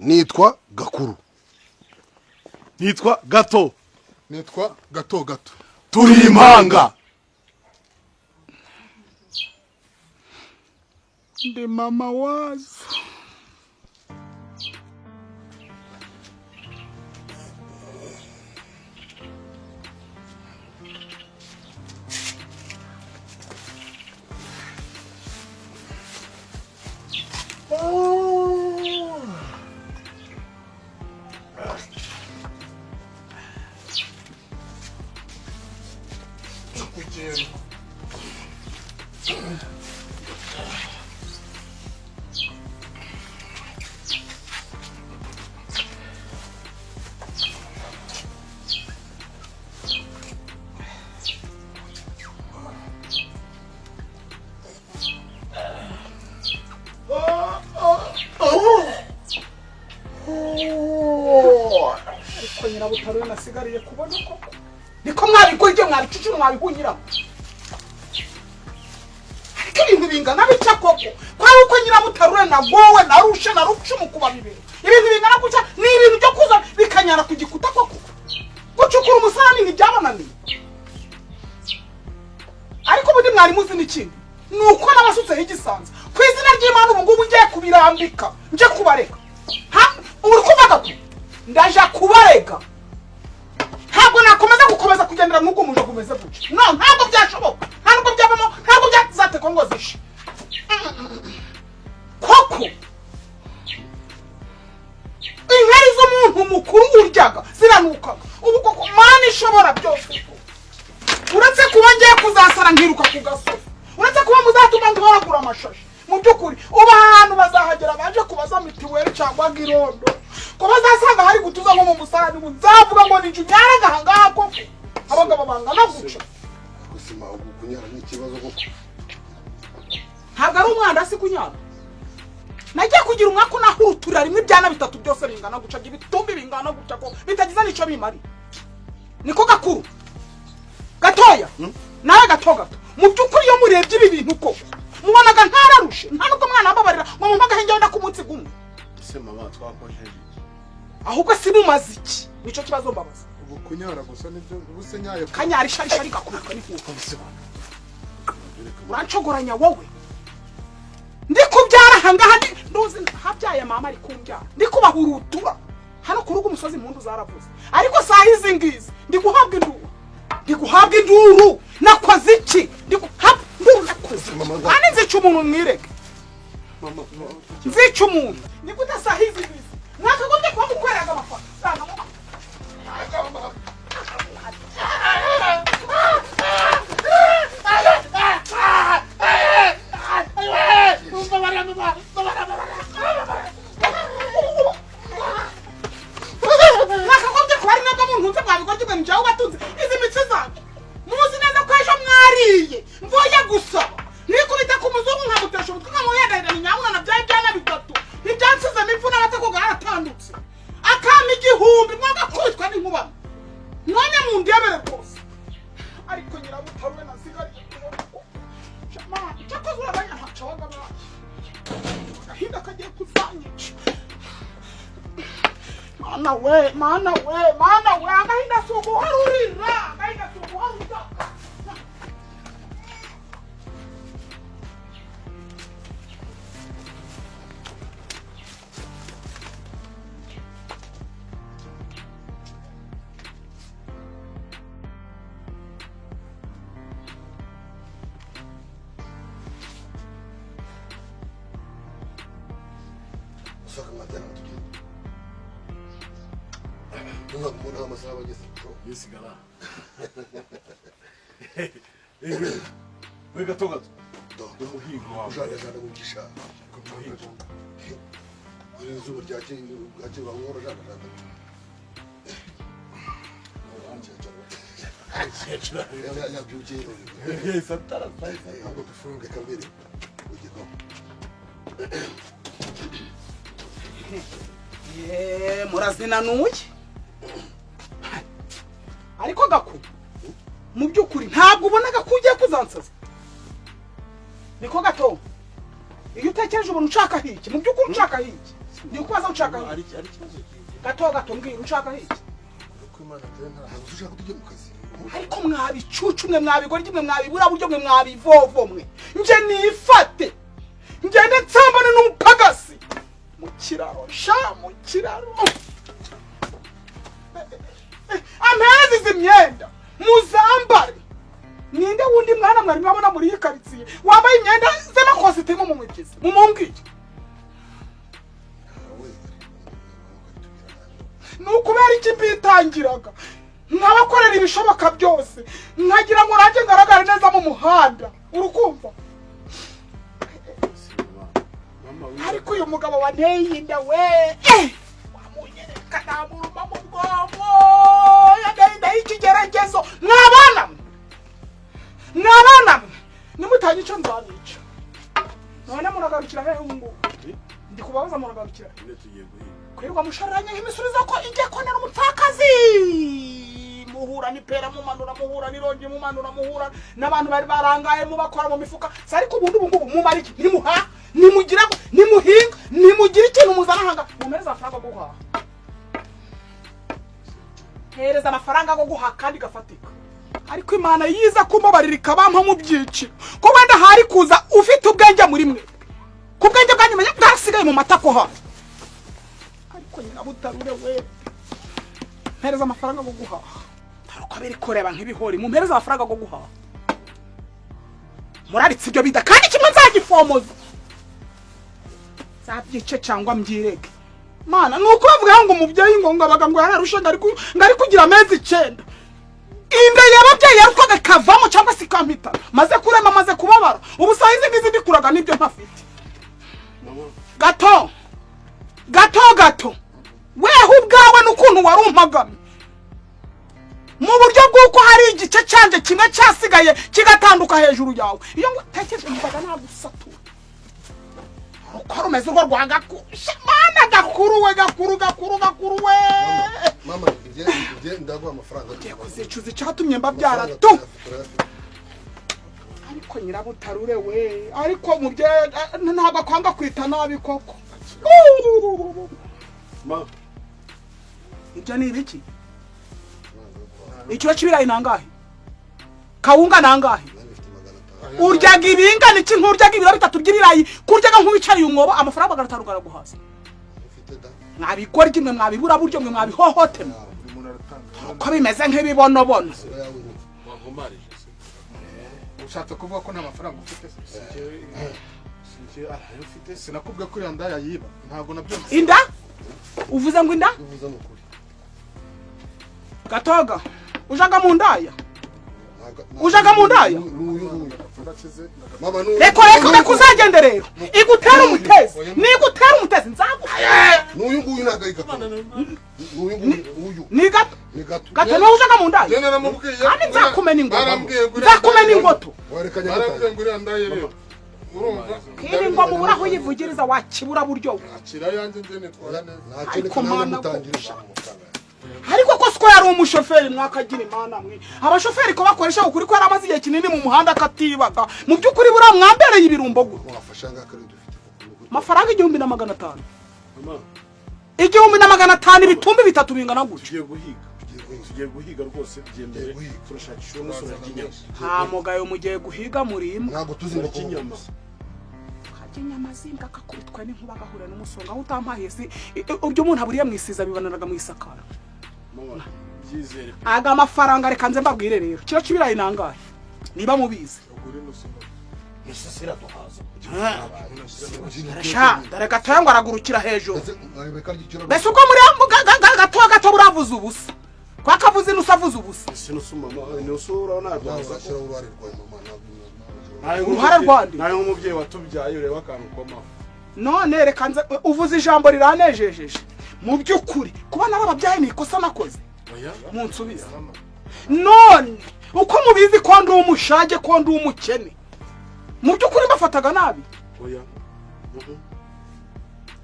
Nitwa Gakuru. Nitwa Gato. Nitwa Gato Gato. Turi impanga. Ndi mama wazo. Ariko nyirabutaro nasigariye kubona koko niko mwabikora, ibyo mwabicucura mwabihunyiramo, ariko ibintu bingana bitya koko, ko ari uko nyirabutarure nagowe narushe narucumu kuba bibiri, ibintu bingana gutya ni ibintu byo kuza bikanyara ku gikuta koko. Gucukura umusarani ntibyabananiye. Ariko ubundi mwari muzi n'ikindi, ni uko nabasutseho igisanza ku izina ry'Imana. Ubu ngubu ngiye kubirambika, nje kubareka. Ha, uri kuvuga ko ndaja kubarega. Ntabwo nakomeza gukomeza kugendera mw'ubwo muje gumeze gutya. No, ntabwo byashoboka, nta nubwo byavamo, ntabwo byazatekwa ngo zishe koko. Inkari z'umuntu mukuru uryaga ziranukaga ubu koko. Mana ishobora byose, uretse kuba ngiye kuzasara nkiruka ku gasozi, uretse kuba muzatuma ntoragura amashashi, mu by'ukuri ubu ahantu bazahagera baje kubaza mitiweli cyangwa girondo, ko bazasanga hari gutuza nko mu musarani, ubu nzavuga ngo ni nyaraga ahangaha koko, abagabo bangana guca. Ubuzima ubu kunyara ni ikibazo koko. Ntabwo ari umwanda si kunyara. Nagiye kugira umwaka unahuruturira rimwe ibyana bitatu byose bingana guca, ibitumbi bingana guca ko bitagize n'icyo bimariye. Niko Gakuru, Gatoya, nawe Gato Gato, mu by'ukuri iyo murebye ibi bintu koko mubonaga ntararushe, nta nubwo mwana mbabarira ngo mumpe agahenge wenda ku munsi gumwe. Ese mama, twakojeje iki? Ahubwo si mumaze iki? Nicyo kibazo mbabaza. Ubu kunyara gusa nibyo ubu se nyaye? Kanyara isharishari gakuruka n'ihuha, urancogoranya wowe. Ndi kubyara ahangaha, ndi nduzi habyaye mama ari kumbyara, ndi kubahurutura hano ku rugo umusozi, impundu zaravuze. Ariko saha izi ngizi ndi guhabwa induru, ndi guhabwa induru. Nakoze iki? Ndi guhabwa induru, nakoze iki? Mama, Kandi nzica umuntu, mwireke. Mama. Nzica umuntu. Ni gute saha izi ngizi mwakagombye kuba mukoreraga amafaranga? Mwakagombye kuba ari mwebwe muntunze, mwabigoryi mwe, njyewe ubatunze izi mitsi zanjye. Muzi neza ko ejo mwariye mvuye gusaba, nikubita ku muzungu nkamutesha umutwe, nkamuhendahenda, ni nyamwana byaye ibyana bitatu ntibyansizemo imfu n'amatako garatandutse, akampa 1000, mwagakubitwa n'inkuba. None mundebere rwose. Ariko nyirabutarure nasigariye kubona ko Mana, cyakoze urabanya ntaco wagabaye, agahinda kagiye kuzanyica. Mana we, Mana we, Mana we, agahinda si uguharurira, agahinda si uguharurira. Usaka mwatera tugenda. Ntabwo mbona amasaha bageze. Nisigara. We Gato Gato. Umuhigo wawe. Ujandajanda mu gishanga. Umuhigo. Iri zuba ryakeye bwakeye, bamwe barajandajanda. Yabyukiye. Yahise atarasa. Ntabwo dufunge reka mbere ugerwaho. Ye, murazinanuye. Ariko Gaku, mu by'ukuri ntabwo ubonaga ko ugiye kuzansaza. Niko Gato, iyo utekereje ubona ushaka hiki? Mu by'ukuri ushaka hiki? Ndi kubaza ushaka Ari iki? ari ikibazo kigiye. Gato gato, mbwira ushaka iki? Uko Imana njyewe Ntabwo ushaka ko tujya mu kazi. Ariko mwabicucu mwe, mwabigoryi mwe, mwabibura buryo mwe, mwabivovo mwe, nje nifate ngende nsambane n'umupagasi mu kiraro sha, mu kiraro ampezi izi myenda muzambare. Ninde wundi mwana mwari mwabona muri iyi karitsiye wambaye imyenda z'amakositimu mu mibyizi? Mumumbwire. Nawe Ni ukubera iki mbitangiraga nkabakorera ibishoboka byose, nkagira ngo nanjye ngaragare neza mu muhanda, urukumva? Si mama. Mama Ariko uyu mugabo wanteye inda we, wamunyereka namuruma mu bwonko. Yanteye inda y'ikigeragezo. Mwabana mwe, mwabana mwe, nimutanyica nzabica. None muragarukira hehe ubu ngubu? Ndi kubabaza, muragarukira he? Nyine tugiye guhiga. Kwirirwa musharanye nk'imisubizo ko ijya konera umupfakazi, muhura n'ipera mumanura, muhura n'irongi mumanura, muhura n'abantu bari barangaye mubakora mu mifuka. Si ariko ubundi ubu ngubu mumara iki? Nimuha, nimugira, nimuhinga, nimugira ikintu muzana hanga. Mumpereze amafaranga yo guhaha, hereza amafaranga yo guhaha kandi gafatika. Ariko Imana yiza kumbabarira ikabampa mu byiciro, ko wenda hari kuza ufite ubwenge muri mwe, ku bwenge bwanyu menya bwasigaye mu matako hano. Ariko nyina butarure we, mpereza amafaranga yo guhaha. Uko biri kureba nk'ibihori, mumpereze amafaranga yo guhaha. Muraritse ibyo bida, kandi kimwe nzagifomoza, nzabyice cyangwa mbyirege. Mana, ni uko bavuga ngo umubyeyi ngo abaga ngo yararushe, ngo ari kugira amezi 9, inda y'ababyeyi yarutwaga ikavamo cyangwa se ikampita. Maze kurema, maze kubabara, ubu saha izi ngizi ndikuraga n'ibyo ntafite. Mama. Gato gato gato, weho ubwawe n'ukuntu wari umpagamye mu buryo bw'uko hari igice cyanjye kimwe cyasigaye kigatanduka hejuru yawe. Iyo ngo utekereje numvaga nagusatura uko rumeze urwo rwa gakuru. Mana, gakuru we, gakuru, gakuru, gakuru we. Mama, njye njye ndaguha amafaranga. Ngiye kuzicuza icyatumye mbabyara Amafaranga tu. turayafite. Ariko nyirabutarure we, ariko mubyeyi ntabwo akwanga kwita nabi koko. Ma. Ibyo ni ibiki? Ikiro cy'ibirayi nangahe? Kawunga nangahe? Nanjye mfite 500. Uryaga ibingana iki? Nturyaga ibiro 3 by'ibirayi, kuryaga nk'uwicariye umwobo. Amafaranga 500 araguhaza? Ufite da. Mwabigoryi mwe, mwabibura buryo mwe, mwabihohote mwe, Buri muntu aratanga. uko bimeze nk'ibibonobono. Siba yawe nyine. Wankomarije se. Ushatse kuvuga ko nta mafaranga ufite se? Sinjye arayo mfite. Sinakubwiye ko uriya ndaya yiba? Ntabwo nabyumvise. Inda? Uvuze ngo inda? Uvuze ni ukuri. Gatoga, ujaga mu ndaya? Ntabwo- Ujaga mu ndaya? N'uyu nguyu. Ndakize. Mama, n'uyu. Reka reka reka, uzagende rero igutera umutezi, nigutera umutezi nzaguha. N'uyu nguyu ntabwo ari gato. N'uyu nguyu, uyu. Ni gato. Ni gato. Gato, niwe ujaga mu ndaya? Njye naramubwiye. Kandi nzakumena ingoto, Barambwiye ngo uriya nzakumena ndaya- ingoto. Wareka Barambwiye Nyagatare. ngo uriya ndaya rero. Urumva? Kiri ngo mubura aho uyivugiriza, wakibura buryo we. Akira yanjye, njye nitwara neza. Ntacyo, Ariko reka nanjye mana, mutangire amafaranga. Ariko ko siko yari umushoferi, mwakagira Imana mwe. Abashoferi ko bakoresha ukuri, ko yari amaze igihe kinini mu muhanda akatibaga, mu by'ukuri buriya mwambereye ibirumbo gute? Wafasha ngaka rero dufite kuko ni ukuri. Amafaranga 1500. Mama. 1500, ibitumbi bitatu bingana gutya. Tugiye guhiga. Tugiye guhiga. Tugiye guhiga rwose, byemere. Tugiye guhiga. Turashakisha uwo musore arya inyama. Nta mugayo, mugiye guhiga muri imbwa. Ntabwo tuzi ngo Arya inyama. Karya inyama z'imbwa akakubitwa n'inkuba agahura n'umusonga. Aho utampaye si ibyo umuntu aburiye mu isiza bibananaga mu isakara. Mama, byizere. Aga mafaranga, reka nze mbabwire rero. Kiro cy'ibirayi nangahe niba mubizi? Ugura inusu. Ese iraduhaza? Sha, dore gatoya ngo aragurukira hejuru. Ndetse reka ry'ikiro. Mbese ubwo muri gato gato buravuze ubusa, kwa kavuze inusu avuze ubusa. Ese nusu, mama, nusu urabona Nawe yaduhaza? uzashyiraho uruhare rwawe mama, ntabwo Nawe Uruhare nk'umubyeyi- rwande? Nawe nk'umubyeyi watubyaye ureba akantu ukomaho. None reka nze, uvuze ijambo riranejejeje. Mu by'ukuri kuba narababyaye ni ikosa nakoze? Oya. Munsubize. None uko mubizi ko ndi umushage, ko ndi umukene, mu by'ukuri mbafataga nabi? Oya. Mhm.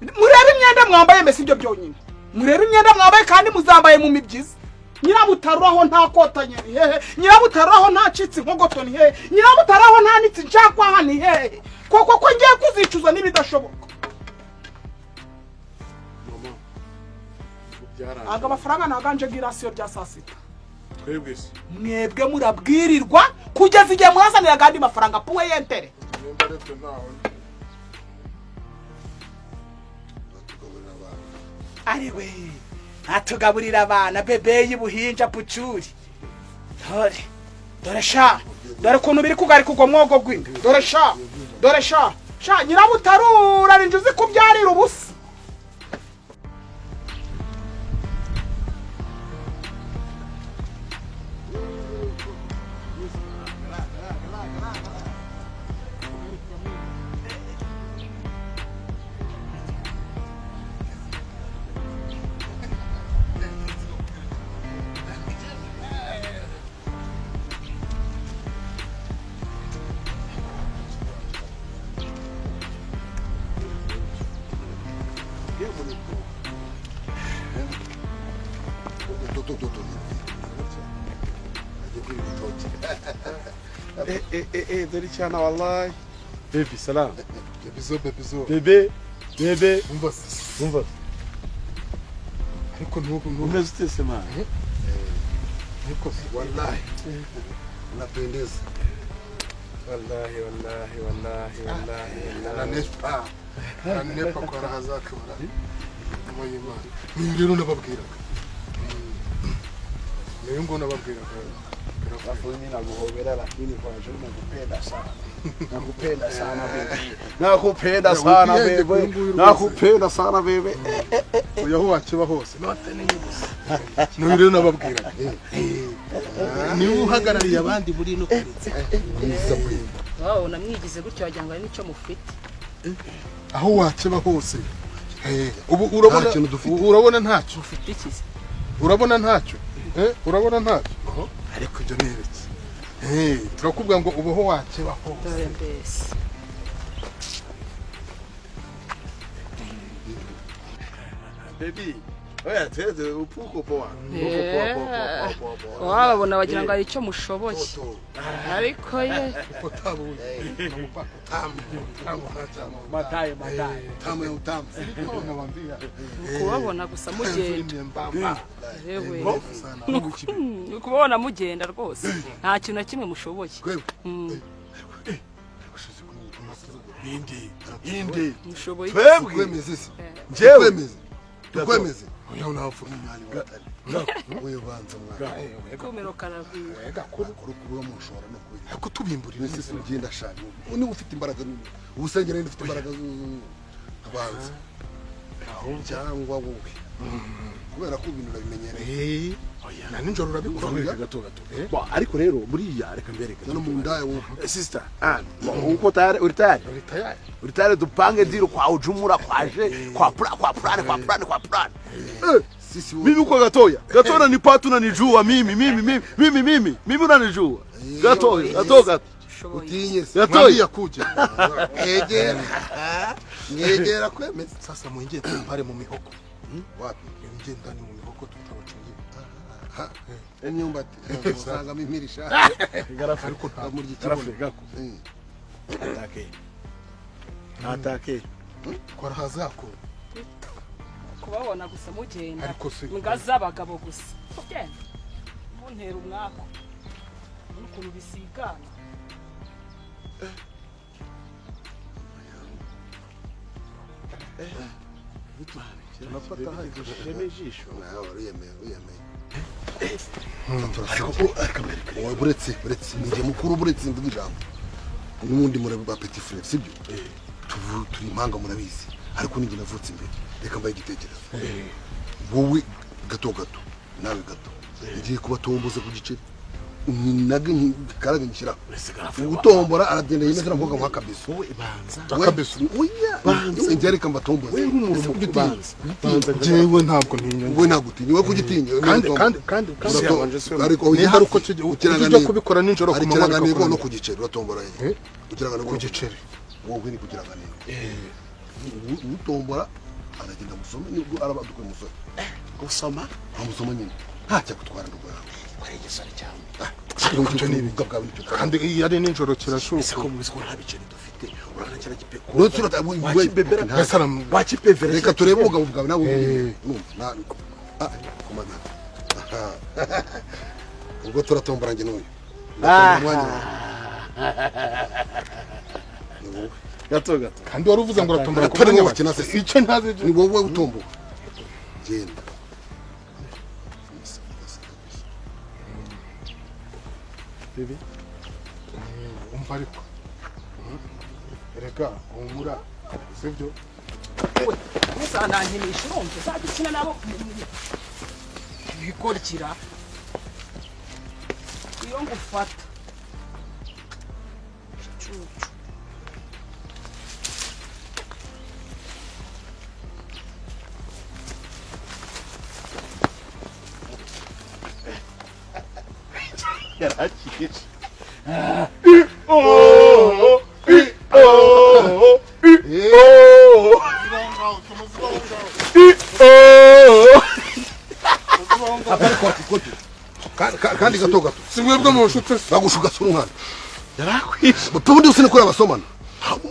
Murebe imyenda mwambaye. Mbese ibyo byonyine, murebe imyenda mwambaye, kandi muzambaye mu mibyizi. Nyirabutaruraho nta kotanye ni hehe? Nyirabutaruraho ntacitse inkogoto ni hehe? Nyirabutaruraho ntanitse inshakwaha ni hehe? Koko ko ngiye kuzicuza n'ibidashoboka. Byarangiye. Aga mafaranga naganje girasiyo rya saa sita. Twebwe se? Mwebwe murabwirirwa kugeza igihe mwazanira agandi mafaranga puwe yentere. Nimba aribyo ntawe. Tugaburira abantu. Ariwe atugaburira abana bebe y'ubuhinja pucuri. Dore dore sha, dore ukuntu biri kugarika ubwo mwogo gw'inda. Dore sha, dore sha sha, nyirabutarura ninjye uzi kubyarira ubusa. Do do do do. Agiye kwiba ibitoki. Eh eh eh eh, dore icyana wallahi. Baby, salam. Bebizo, bebizo. Bebe, bebe. Umva se. Umva. Ariko ntubu ntubu. Umeze ute se man? Ariko se. Wallahi. Unapendeza. Wallahi wallahi wallahi wallahi wallahi. Aranepa. Aranepa kwa raha zake wala. Nyuma y'Imana. Ni rero nababwiraga. Niyo ngo nababwiraga. Alafu mimi nakuhobera, lakini kwa juu nakupenda sana. Nakupenda sana bebe. Nakupenda sana bebe. Nakupenda sana bebe. Oya, aho wakiba hose. Niyo rero nababwiraga. Niwe uhagarariye abandi muri ino karitsiye. Mwiza pe. Wawe namwigize gutyo wagira ngo hari n'icyo mufite. Aho wakiba hose. Ubu urabona Nta kintu dufite. Urabona ntacyo. Mufite iki se? Urabona ntacyo. Urabona ntacyo. Ariko ibyo ni ibiki? Turakubwira ngo ubaho wakiba hose. Dore mbese. Baby. Oya teze upuko poa. Upuko poa poa poa poa poa. Wababona wagira ngo hari icyo mushoboye. Toto. Ariko ye Potabu. Tamu. Tamu tamu. Mataye mataye. Tamu ya utamu. Nawambia. kubabona gusa mugenda. Mbamba. Yewe. Sana. Kubabona mugenda rwose nta kintu na kimwe mushoboye. Kwebwe. Indi. Indi. Mushoboye iki? Twebwe. Tukwemeze se. Njyewe. Tukwemeze. Tukwemeze. Oya unafu. Mwali watari. Wewe banza mwana. Kumiro karagwira. Gakuru kuba mushora no kubira. Ariko tubimburira. Mbese si ugenda shaka. Niba ufite imbaraga nini. Ubusengera niba ufite imbaraga abanza. Cyangwa wowe. Kubera ko ibintu urabimenyereye. Na nijoro urabikora. Urabika gato gato. Bo, ariko rero buriya reka mbereke. No mu ndaya wowe. Sister, uko tayari? Uri tayari? Uri tayari. Uri tayari dupange deal kwa ujumura kwaje kwa plan kwa plan kwa plan kwa plan. Sisi wowe. Mimi uko gatoya. Gatoya unanipata unanijua mimi mimi mimi mimi mimi mimi unanijua. Gatoya, gato gato. Mushoboye iki? Utinye se. Gatoya. Mwambia kuja. Mwegera. Mwegera kwemeza. Sasa mwingie pale mu mihoko. Wapi? Mwingie ndani mu mihoko tutabacungira. Imyumbati. Usangamo imirisha. Garafu. Ariko ntabwo Amurya Garafu ikibuno. gako. Atake. Atake. kwa raha zako. Kubabona gusa mugenda. Ariko se. Mbwa z'abagabo gusa. Genda. Muntera umwaku. N'ukuntu bisigana. Tunafata hayo. Sheme ijisho. Nawe uriyemeye, uriyemeye. Wowe buretse, buretse. Ni njye mukuru buretse mvuga ijambo. N'ubundi muri ba petit frère, sibyo? Turi impanga murabizi. Ariko ninjye navutse imbere. Reka mbaye igitekerezo. Wowe gato gato, nawe gato. Ngiye kubatomboza ku giceri. Nage karaga nshyira. Ugutombora aragenda yemeza namvuga nka kabiso. Wowe banza. Akabiso. Oya, Banza. njye reka mbatomboze. Wewe uri umuntu Ese mukuru ugitinya? banza. Banza. Jewe ntabwo ntinya. Wowe ntabwo utinya, wowe kugitinya. Kandi kandi kandi kandi ariko niba ari uko ujya kubikora nijoro ku hari manywa ikirangantego no bikakunanira. ku giceri uratombora Eh? ku kirangantego Ku giceri. wowe ni ku kirangantego utombora aragenda musome nibwo araba dukwiye umusore Gusoma. amusoma nyine ntacyo akutwara ndugo yawe Kore igisore cyawe. ariko icyo ni ibibuga bwawe nicyo Kandi iyo ari nijoro Ese kirashuka. ko muzi ko nta biceri dufite. Urabona kira gipeko. Uretse Wakibebera. Mbese Wakipevera. reka turebe ubugabo bwawe nawe numva Ah, komanda. Aha. Ubwo turatombora njye n'uyu. Ndatombora umwanya wawe. Ni wowe. Gato gato. Kandi wari uvuze ngo uratombora ku Atari mwanya wowe wawe. wakina se. Icyo ntazi Ni wowe utomboka. Genda. Bibi. Umva ariko, reka humura, sibyo? Ntuzanankinisha, urumva uzajya ukina nabo bikorikira iyo ngufata. Cucu. Yarakije. Oh, oh, oh, oh. Atari kwa kikote. Kandi gato gato. Si mwebwe mushutse se? Bagushuka sura umwana. Yarakwishe. Ubundi usinikora abasomana.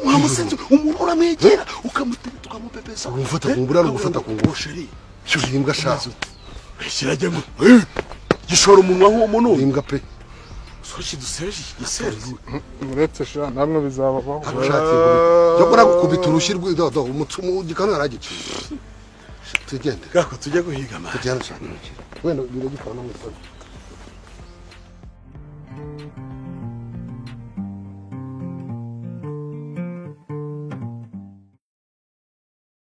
Mwamusenze umuntu uramwegera ukamutereta ukamupepesa. Gufata ku ngura no gufata ku ngura. Chéri. Imbwa sha. Kirajya ngo gishora umunwa nk'uwo. Imbwa pe. Soki duseje iki giserezi. Uretse sha, namwe bizababaho. Arushakiye. Cyo kora gukubita urushyi rw'idodo umutsumu gikano yaragiciye. Tugende. Gako tujye guhiga mara. Tugende shaka. Wenda biragikora no mu isoni.